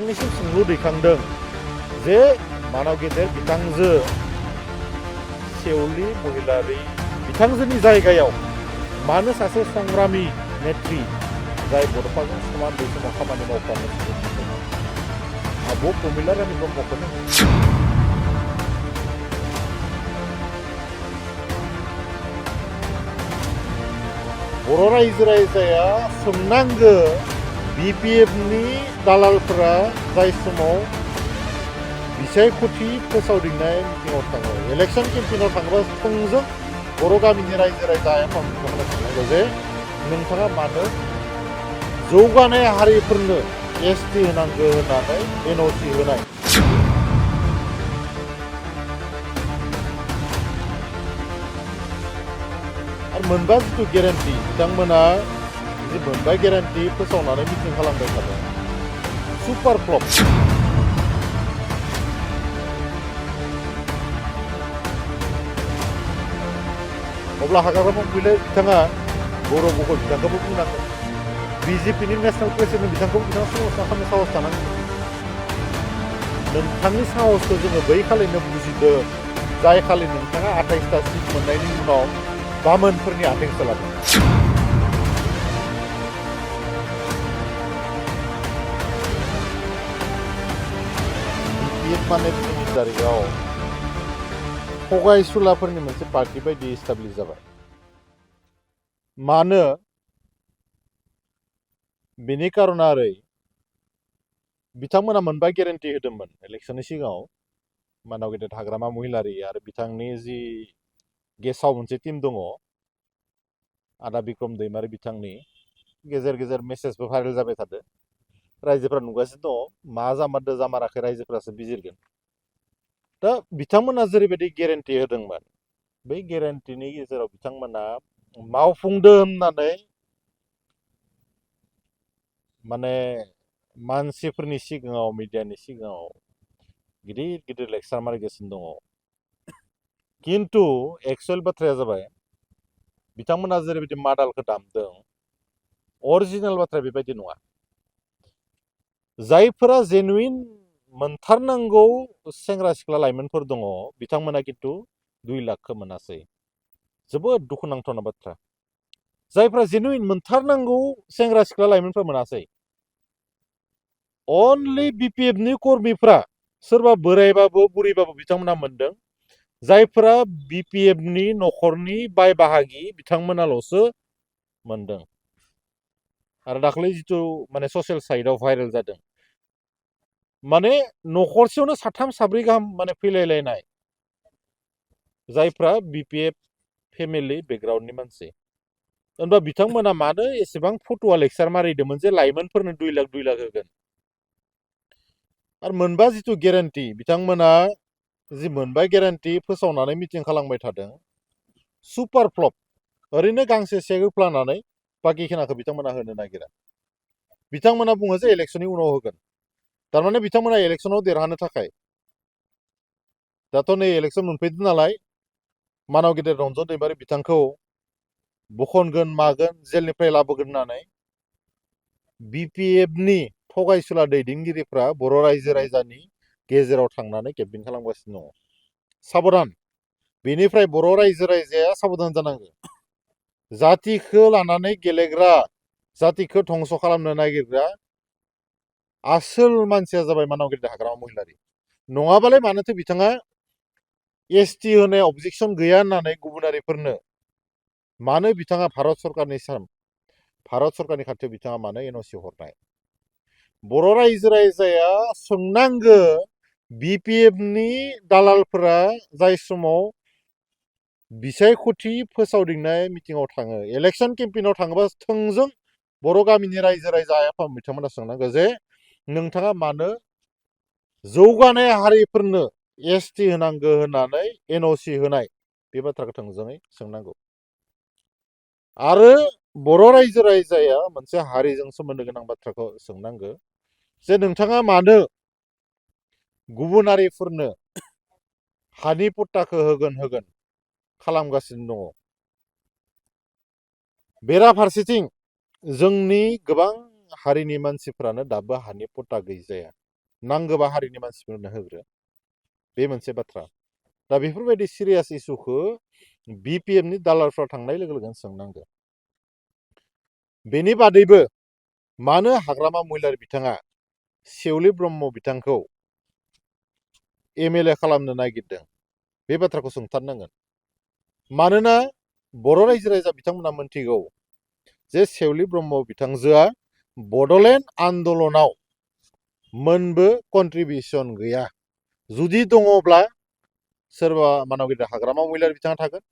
बिथांनिसिम सोंलु दैखांदों जे मानाव गेदेर बिथांजो सेवलि महिलारि बिथांजोनि जायगायाव मानो सासे संग्रामि नेत्री जाय बड'फाजों समान बै समाव खामानि मावफानो सुबुं आब' प्रमिला रानी ब्रह्मखौनो बर' रायजो राजाया सोंनांगो BPFनि दालालफोरा जाय समाव बिसायख'थि फोसावदिंनाय मिटिङाव थाङो इलेक्सन केम्पेइनाव थाङोबा थोंजों बर' गामिनि रायजो राजा आफादफोरखौ सोंनांगौ जे नोंथाङा मानो जौगानाय हारिफोरनो ST होनांगौ होननानै NOC होनाय आरो मोनबा जिथु गेरेन्टि बिथांमोना जि मोनबा गेरेन्टि फोसावनानै मिटिं खालामबाय थादों सुपार फ्लप अब्ला हाग्रामा महिला बिथाङा बर' गगल बिथांखौबो बुंनांगोन BJPनि नेशनेल प्रेसिडेन्ट बिथांखौ बिथाङा खालामनो साहस थानांगोन नोंथांनि साहसखौ जोङो बै खालिनो बुजिदों जाय खालि नोंथाङा 28टा सिट मोननायनि उनाव बामोनफोरनि आथिंसो लादों BPF माने दिनैनि तारिखाव थगायसुलाफोरनि मोनसे पार्टी बायदि इस्टाब्लिश जाबाय मानो बेनि कारना ओरै बिथांमोना मोनबा गेरेन्टि होदोंमोन इलेक्शननि सिगाङाव मानाव गेदेर हाग्रामा महिलारि आरो बिथांनि जि गेसाव मोनसे टीम दङ आदा बिक्रम दैमारि बिथांनि गेजेर गेजेर मेसेजबो भाइरेल जाबाय थादों रायजोफ्रा नुगासिनो दङ मा जामारदो जामाराखै रायजोफ्रासो बिजिरगोन दा बिथांमोना जेरैबायदि गेरेन्टि होदोंमोन बै गेरेन्टिनि गेजेराव बिथांमोना मावफुंदों होननानै माने मानसिफोरनि सिगाङाव मिडियानि सिगाङाव गिदिर गिदिर लेक्सार मारिगासिनो दङ किन्तु एक्चुअल बाथ्राया जाबाय बिथांमोना जेरैबायदि माडालखौ दामदों अरिजिनेल बाथ्राया बेबायदि नङा जायफोरा जेनुइन मोनथारनांगौ सेंग्रा सिख्ला लाइमोनफोर दङ बिथांमोना किन्तु 2 लाखखौ मोनासै जोबोद दुखुनांथावना बाथ्रा जायफोरा जेनुइन मोनथारनांगौ सेंग्रा सिख्ला लाइमोनफोरा मोनासै अनलि BPFनि कर्मीफ्रा सोरबा बोरायबाबो बुरैबाबो बिथांमोना मोनदों जायफोरा BPFनि न'खरनि बाय बाहागि बिथांमोनाल'सो मोनदों आरो दाखालि जिथु माने ससियेल साइटआव भाइरेल जादों माने न'खरसेयावनो 3 4 गाहाम माने फैलायलायनाय जायफ्रा BPF फेमिलि बेकग्राउन्डनि मानसि होनबा बिथांमोना मानो एसेबां फट'आ लेक्सार मारिदोंमोन जे लाइमोनफोरनो 2 लाख होगोन आरो मोनबा जिथु गेरेन्टि बिथांमोना जि मोनबा गेरेन्टि फोसावनानै मिटिं खालामबाय थादों सुपार फ्लप ओरैनो गांसे चेक होफ्लानानै बाखि खिनाखौ बिथांमोना होनो नागिरा बिथांमोना बुङो जे इलेक्शननि उनाव होगोन तारमाने बिथांमोना इलेक्शनाव देरहानो थाखाय दाथ' नै इलेक्शन मोनफैदों नालाय मानाव गेदेर रन्जन दैमारि बिथांखौ बखनगोन मागोन जेलनिफ्राय लाबोगोन होननानै BPFनि थगायसुला दैदेनगिरिफ्रा बर' रायजो राजानि गेजेराव थांनानै केम्पेइन खालामगासिनो दङ साबधान बेनिफ्राय बर' रायजो राजाया साबधान जानांगौ जातिखौ लानानै गेलेग्रा जातिखौ धंस खालामनो नागिरग्रा आसोल मानसिया जाबाय मानाव गेदेर हाग्रामा महिलारि नङाबालाय मानोथो बिथाङा ST होनाय अबजेक्सन गैया होननानै गुबुनारिफोरनो मानो बिथाङा भारत सरकारनि खाथियाव बिथाङा मानो NOC हरनाय बर' रायजो राजाया सोंनांगो BPFनि दालालफोरा जाय समाव बिसायख'थि फोसावदिंनाय मिटिङाव थाङो इलेक्शन केम्पेइनाव थाङोबा थोंजों बर' गामिनि रायजो राजा आफाद बिथांमोना सोंनांगौ जे नोंथाङा मानो जौगानाय हारिफोरनो ST होनांगौ होननानै NOC होनाय बे बाथ्राखौ थोंजोङै सोंनांगौ आरो बर' रायजो राजाया मोनसे हारिजों सोमोन्दो गोनां बाथ्राखौ सोंनांगौ जे नोंथाङा मानो गुबुनारिफोरनो हानि पट्टाखौ होगोन खालामगासिनो दङ बेराफारसेथिं जोंनि गोबां हारिनि मानसिफ्रानो दाबो हानि पट्टा गैजाया नांगौबा हारिनि मानसिफोरनो होग्रो बे मोनसे बाथ्रा दा बेफोरबायदि सिरियास इस्युखौ बिपिएफनि दालालफ्रा थांनाय लोगो लोगोनो सोंनांगौ बेनि बादैबो मानो हाग्रामा महिलारि बिथाङा सेवलि ब्रह्म बिथांखौ एमएलए खालामनो नागिरदों बे बाथ्राखौ सोंथारनांगोन मानोना बर' रायजो राजा बिथांमोना मोनथिगौ जे सेवलि ब्रह्म बिथांजोआ बड'लेण्ड आन्दलनाव मोनबो कन्ट्रिबिउसन गैया जुदि दङब्ला सोरबा मानव गेदेर हाग्रामा महिलारि बिथाङा थागोन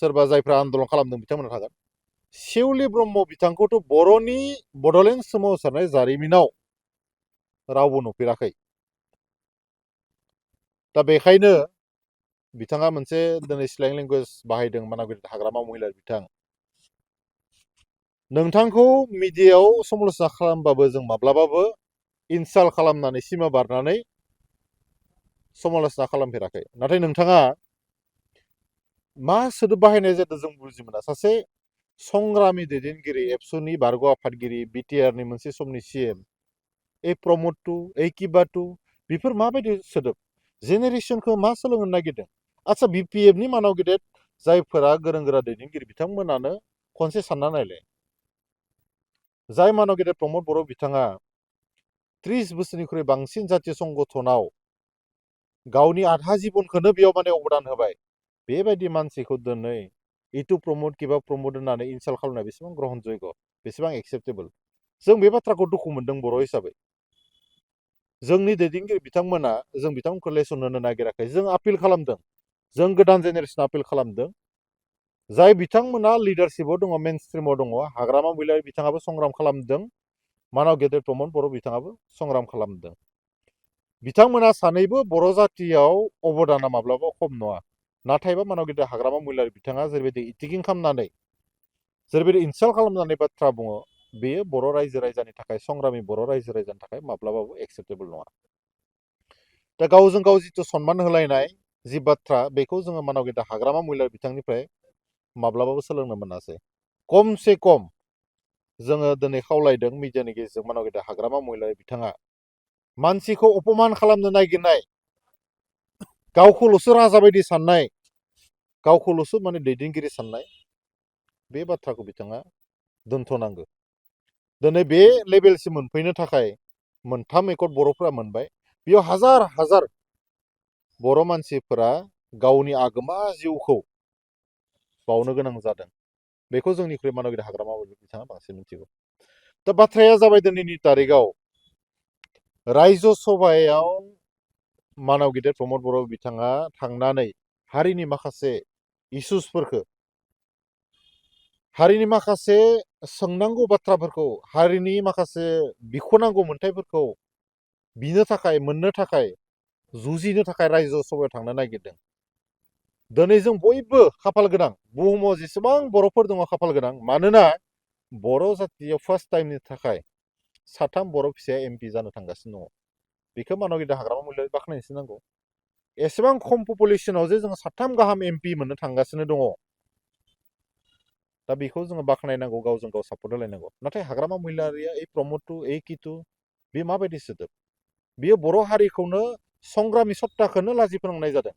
सोरबा जायफ्रा आन्दलन खालामदों बिथांमोना थागोन सेवलि ब्रह्म बिथांखौथ' बर'नि बड'लेण्ड सोमावसारनाय जारिमिनाव रावबो नुफेराखै दा बेखायनो बिथाङा मोनसे दिनै स्लें लेंगुवेज बाहायदों मानव गेदेर हाग्रामा महिलारि बिथां नोंथांखौ मिडियायाव समालोचना खालामबाबो जों माब्लाबाबो इनसाल्ट खालामनानै सिमा बारनानै समालोचना खालामफेराखै नाथाय नोंथाङा मा सोदोब बाहायनाय जादों जों बुजि मोना सासे संग्रामि दैदेनगिरि एबसुनि बारग' आफादगिरि बिटिआरनि मोनसे समनि सिएम ए प्रमद टु ए किबा टु बेफोर माबायदि सोदोब जेनेरेसनखौ मा सोलोंनो नागिरदों आच्चा बिपिएफनि मानव गेदेर जायफोरा गोरों गोरा दैदेनगिरि बिथांमोनानो खनसे सानना नायलाय जाय मानव गेदेर प्रमद बर' बिथाङा 30 बोसोरनिख्रुइ बांसिन जातीय संगठनाव गावनि आधा जिबनखौनो बेयाव माने अबदान होबाय बेबायदि मानसिखौ दिनै इटु प्रमद किबा प्रमद होननानै इनसाल्ट खालामनाय बेसेबां ग्रहनजयग बेसेबां एक्सेप्टेबल जों बे बाथ्राखौ दुखु मोनदों बर' हिसाबै जोंनि दैदेनगिरि बिथांमोना जों बिथांमोनखौ लेसन होनो नागिराखै जों आपिल खालामदों जों गोदान जेनेरेसन आपिल खालामदों जाय बिथांमोना लिडारशिपआव दङ मेन स्ट्रिमाव दङ हाग्रामा महिलारि बिथाङाबो संग्राम खालामदों मानव गेदेर प्रमद बर' बिथाङाबो संग्राम खालामदों बिथांमोना सानैबो बर' जातियाव अबदाना माब्लाबा खम नङा नाथायबा मानव गेदेर हाग्रामा महिलारि बिथाङा जेरैबायदि इटिकिं खालामनानै जेरैबायदि इनसाल्ट खालामनानै बाथ्रा बुङो बेयो बर' रायजो राजानि थाखाय संग्रामि बर' रायजो राजानि थाखाय माब्लाबाबो एक्सेप्टेबल नङा दा गावजों गाव जिथु सनमान होलायनाय जि बाथ्रा बेखौ जोङो मानव गेदेर हाग्रामा महिलारि बिथांनिफ्राय माब्लाबाबो सोलोंनो मोनासै खमसे खम जोङो दिनै खावलायदों मिडियानि गेजेरजों मानव गेदेर हाग्रामा महिलारि बिथाङा मानसिखौ अपमान खालामनो नागिरनाय गावखौल'सो राजा बायदि साननाय गावखौल'सो माने दैदेनगिरि साननाय बे बाथ्राखौ बिथाङा दोनथ'नांगौ दिनै बे लेभेलसिम मोनफैनो थाखाय मोनथाम एकर्ड बर'फोरा मोनबाय बेयाव हाजार हाजार बर' मानसिफोरा गावनि आगोमा जिउखौ बावनो गोनां जादों बेखौ जोंनिख्रुइ मानव गेदेर हाग्रामा बिथाङा बांसिन मिथिगौ दा बाथ्राया जाबाय दिनैनि तारिखआव रायजो सभायाव मानव गेदेर प्रमद बर' बिथाङा थांनानै हारिनि माखासे इस्युसफोरखौ हारिनि माखासे सोंनांगौ बाथ्राफोरखौ हारिनि माखासे बिख'नांगौ मोन्थायफोरखौ बिनो थाखाय मोननो थाखाय जुजिनो थाखाय रायजो सभायाव थांनो नागिरदों दिनै जों बयबो खाफाल गोनां बुहुमाव जेसेबां बर'फोर दङ खाफाल गोनां मानोना बर' जातियाव फार्स्ट टाइमनि थाखाय साथाम बर' फिसाया एमपि जानो थांगासिनो दङ बेखौ मानव गेदेर हाग्रामा महिलारि बाख्नायनोसो नांगौ एसेबां खम पपुलेसनाव जे जोङो साथाम गाहाम एमपि मोननो थांगासिनो दङ दा बेखौ जोङो बाख्नायनांगौ गावजों गाव सापर्ट होलायनांगौ नाथाय हाग्रामा महिलारिया ए प्रमद टु ए किटु बे माबायदि सोदोब बेयो बर' हारिखौनो संग्रामि सत्ताखौनो लाजि फोनांनाय जादों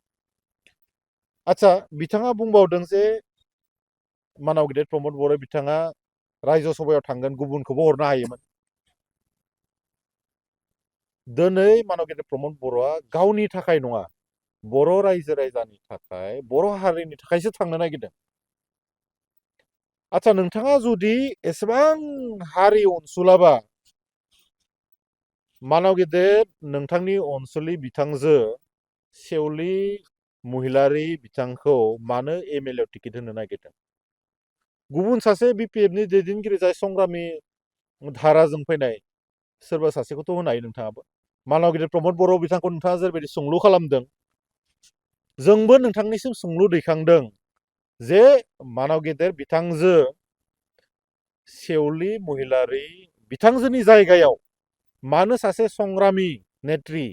आच्चा बिथाङा बुंबावदों जे मानव गेदेर प्रमद बर' बिथाङा रायजो सभायाव थांगोन गुबुनखौबो हरनो हायोमोन दिनै मानव गेदेर प्रमद बर'आ गावनि थाखाय नङा बर' रायजो राजानि थाखाय बर' हारिनि थाखायसो थांनो नागिरदों आच्चा नोंथाङा जुदि एसेबां हारि अनसुलाबा मानव गेदेर नोंथांनि अनसुलि बिथांजो सेवलि महिलारि बिथांखौ मानो एमएलए टिकेट होनो नागिरदों गुबुन सासे बिपिएफनि दैदेनगिरि जाय संग्रामि धाराजों फैनाय सोरबा सासेखौथ' होनो हायो नोंथाङाबो मानव गेदेर प्रमद बर' बिथांखौ नोंथाङा जेरैबायदि सोंलु खालामदों जोंबो नोंथांनिसिम सोंलु दैखांदों जे मानव गेदेर बिथांजो सेवलि महिलारि बिथांजोनि जायगायाव मानो सासे संग्रामि नेत्रि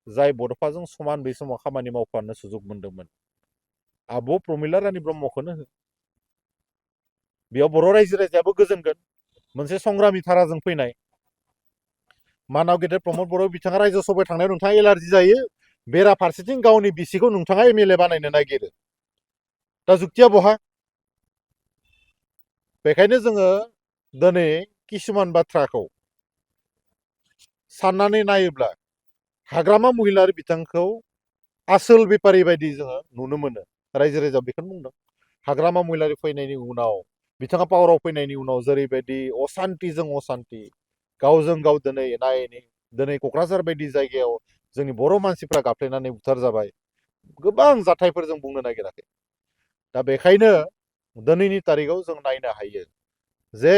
जाय बड'फाजों समान बै समाव खामानि मावफानो सुजुग मोनदोंमोन आब' प्रमिला रानि ब्रह्मखौनो हो बेयाव बर' रायजो राजायाबो गोजोनगोन मोनसे संग्रामि धाराजों फैनाय मानाव गेदेर प्रमद बर' बिथाङा रायजो सभायाव थांनायाव नोंथाङा एलार्जि जायो, बेराफारसेथिं गावनि बिसिखौ नोंथाङा एमएलए बानायनो नागिरो। दा जुक्तिया बहा? बेखायनो जोङो दिनै किसुमान बाथ्राखौ साननानै नायोब्ला हाग्रामा महिलारि बिथांखौ आसोल बेपारि बायदि जोङो नुनो मोनो। रायजो राजाया बेखौनो बुंदों। हाग्रामा महिलारि फैनायनि उनाव बिथाङा पावाराव फैनायनि उनाव जेरैबायदि असान्तिजों असान्ति, गावजों गाव दिनै एना एनि, दिनै क'क्राझार बायदि जायगायाव जोंनि बर' मानसिफ्रा गाफ्लेनानै बुथार जाबाय, गोबां जाथायफोर जों बुंनो नागिराखै। दा बेखायनो दिनैनि तारिखाव जों नायनो हायो जे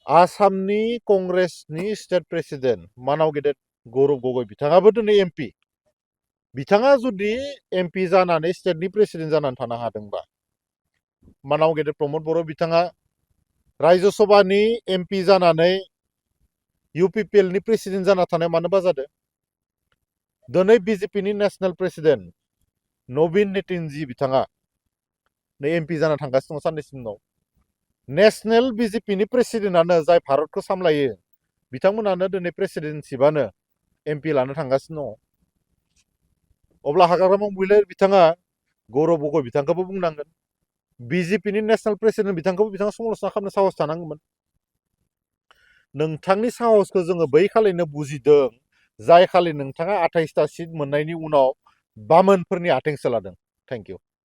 आसामनि कंग्रेसनि स्टेट प्रेसिडेन्ट मानाव गेदेर गौरब गगৈ बिथाङाबो दिनै एमपि। बिथाङा जुदि एमपि जानानै स्टेटनि प्रेसिडेन्ट जानानै थानो हादोंबा, मानाव गेदेर प्रमद बर' बिथाङा रायजो सभानि एमपि जानानै UPPL नि प्रेसिडेन्ट जाना थानाया मानोबा जादों? दिनै बिजेपिनि नेसनेल प्रेसिडेन्ट नवीन नितिनजी बिथाङा नै एमपि जाना थांगासिनो दं साननैसोनि उनाव। नेसनेल बिजेपिनि प्रेसिडेन्टआनो जाय भारतखौ सामलायो, बिथांमोनानो दिनै प्रेसिडेन्टशिपआनो एमपि लानो थांगासिनो दङ। अब्ला हाग्रामा महिलारि बिथाङा गौरब गगৈ बिथांखौबो बुंनांगोन, बिजेपिनि नेसनेल प्रेसिडेन्ट बिथांखौबो बिथाङा समालोचना खालामनो साहस थानांगौमोन। नोंथांनि साहसखौ जोङो बै खालिनो बुजिदों जाय खालि नोंथाङा 28टा सिट मोननायनि उनाव बामोनफोरनि आथिं सोलादों। Thank you.